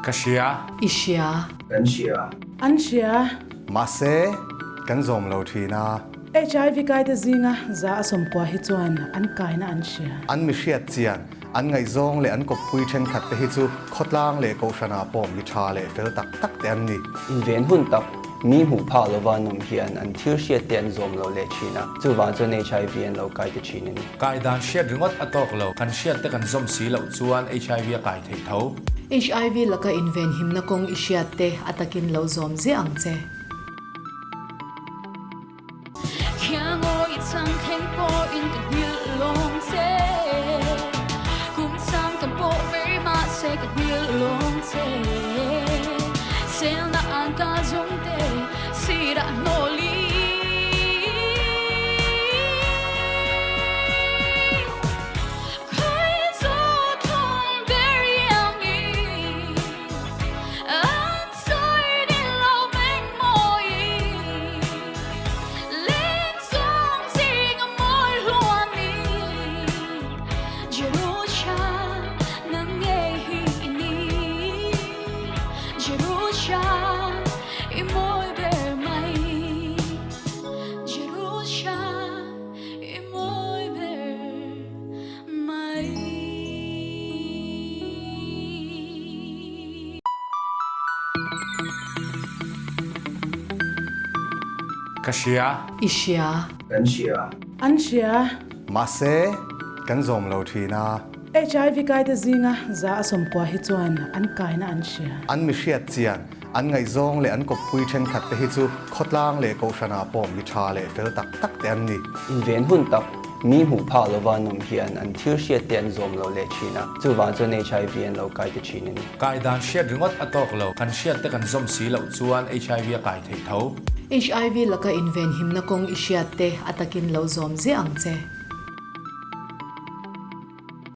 Ka hria. I hria. Kan hria. An hria. Mahse, kan zawm lo thin a. HIV kaite zinga za a sawmkua hi chuan an kaina an hria. An mi hriat chian, an ngaihzawng leh an kawppui thenkhat te hi chu khawtlang leh kohhranah pawh mi tha leh fel tak tak te an ni. Inven hun tak, mi hmuh phak lova an awm hian an thil hriat te an zawm lo leh thin a, chuvang chuan HIV an lo kai ta thin a ni. Kai dan hriat ringawt a tawk lo, kan hriat te kan zawm si loh chuan HIV a kai theih tho. HIV laka inven himna kawng i hriat te a takin lo zawm ziah ang che. Ka hria. I hria. Kan hria. An hria. Mahse, kan zawm lo thin a. HIV kaite zinga za a sawmkua hi chuan an kaina an hria. An mi hriat chian, an ngaihzawng leh an kawppui thenkhat te hi chu khawtlang leh kohhranah pawh mi tha leh fel tak tak te an ni. Inven hun tak, mi hmuh phak lova an awm hian an thil hriat te an zawm lo leh thin a, chuvang chuan HIV an lo kai ta thin a ni. Kai dan hriat ringawt a tawk lo, kan hriat te kan zawm si loh chuan HIV a kai theih tho. HIV laka inven himna kawng i hriat te a takin lo zawm ziah ang che.